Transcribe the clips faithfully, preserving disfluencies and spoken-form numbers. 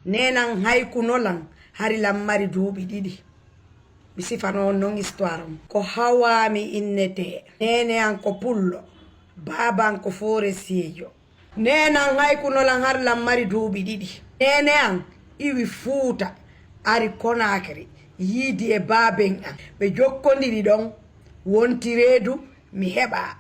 Neenan haykuno lan, hari lan mari duuɓi ɗiɗi. Mi sifano on non histoire on. Ko Hawa mi innetee. Neene an ko pullo, baaba an ko forestier jo. Neenan haykuno lan, hari lan mari duuɓi ɗiɗi. Neene an iwi Fuuta, ari Konaakiri, yiidi e baaben an. Ɓe jokkondiri ɗon, wonti reedu, mi heɓaa.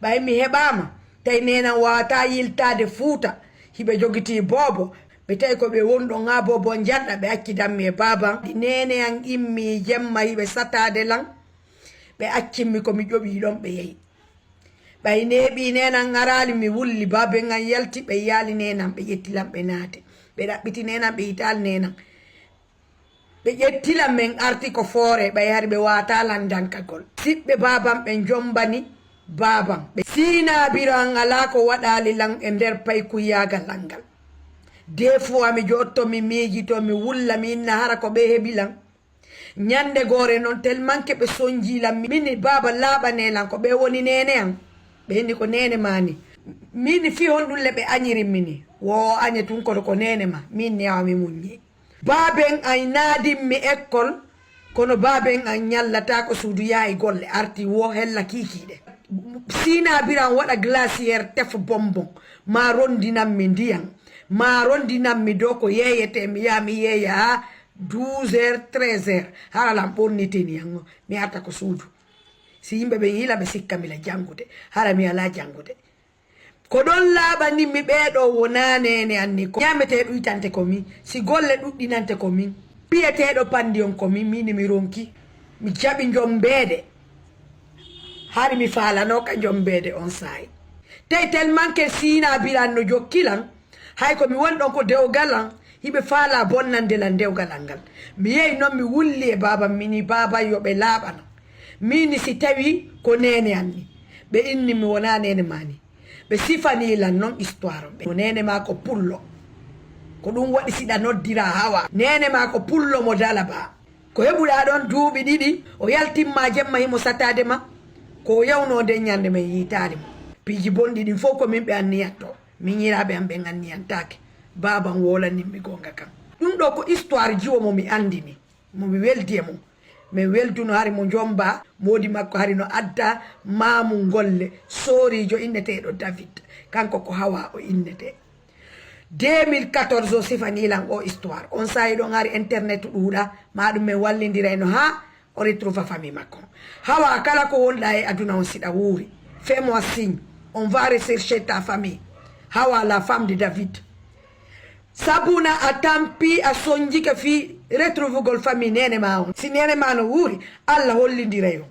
Ɓay mi heɓaama, tawi neenan waawataa yiltaade Fuuta, hiɓe jogitii boobo, ɓe tawi ko ɓe woni ɗon haa boobo on janɗa, ɓe accidan mi e baaban. Ɗi neene an immii jemma, hiɓe sataade lan, ɓe accin mi ko mi ƴoɓii ɗon, ɓe yehi. Ɓay neeɓii neenan araali, mi wulli, baaben an yalti, ɓe yaali neenan, ɓe ƴetti lan, ɓe naati. Ɓe ɗaɓɓiti neenan, ɓe yitaali neenan. Ɓe ƴetti lan, men arti ko Foore, ɓay hari ɓe waawataa lan dankagol. Siɓɓe baaban ɓen jombani baaban. Ɓe siinaa biro an alaa ko waɗaali lan e nder paykuyaagal an ngal. Des fois mi jotto, mi miijito, mi wulla, mi inna hara ko ɓe heɓi lan. Ñande goore non, tellement que ɓe sonjii lan, mini baaba laaɓanee lan ko ɓe woni neene an. Ɓe inni ko neene maa ni. Mini fii honɗun le ɓe añirin mi ni. Wo o añe tun kono ko neene ma. Min neewa mi muññi. Baaben an naadin mi école, kono baaben an ñallataako suudu, yahay golle, arti wo hella kiikiiɗe. Siinaa biro an waɗa glacière, tef bonbon, maa rondinan mi ndiyan, maa rondinan mi dow ko yeeyetee, mi yaha mi yeeya haa douze heures, treize heures, hara lan ɓornitini an, mi arta ko suudu. Si yimɓe ɓen yila, ɓe sikka mi la janngude, hara mi alaa janngude. Ko ɗon laaɓani mi ɓee ɗoo wonaa neene an ni. Ko ñaametee ɗuytante ko min, si golle ɗuɗɗinante ko min, piyeteeɗo pandiyon ko min, min mi ronki. Mi jaɓi njombeede. Hari mi faalanoo ka njombeede on saa'i. Tey tellement que siinaa biro an no jokki lan, hay ko mi woni ɗon ko dewgal an, hiɓe faalaa bonnande lan dewgal an ngal. Mi yehi non, mi wulli e baaba, mi ni, "Baaba, yo ɓe laaɓano. Min ni si tawi ko neene an ni." Ɓe inni mi wonaa neene maa ni. Ɓe sifanii lan non histoire on. Ɓe, "Neene maa ko pullo. Ko ɗun waɗi si ɗa noddiraa Hawa. Neene maa ko pullo mo Dalaba. Ko heɓuɗaa ɗon duuɓi ɗiɗi, o yaltin maa jemma himo sataade ma. Ko o yawnoo nden ñande men yiitaali mo. Piiji bonɗi ɗin fow ko min ɓe anniyantoo. Miñiraaɓe an ɓen anniyantaake. Baaba an woolanin mi goonga kan." Ɗun ɗoo ko histoire jiwo mo mi anndini. Mo mi weldi e mum. Min welduno hari mo jomba, moodi makko hari no adda maamu golle, sooriijo inneteeɗo David. Kanko ko Hawa o innetee. Deux mille quatorze o sifanii lan o histoire. On saa'i ɗon hari internet ɗuuɗaa, maa ɗun men wallindirayno haa o retrouva famille makko. Hawa, kala ko wonɗaa e aduna on, si ɗa wuuri, fais-moi signe. On va rechercher ta famille. Hawa, la femme de David. Sabuna a tampi, a sonjike fii retrouvugol famille neene maa on. Si neene maa no wuuri, Alla hollindira on.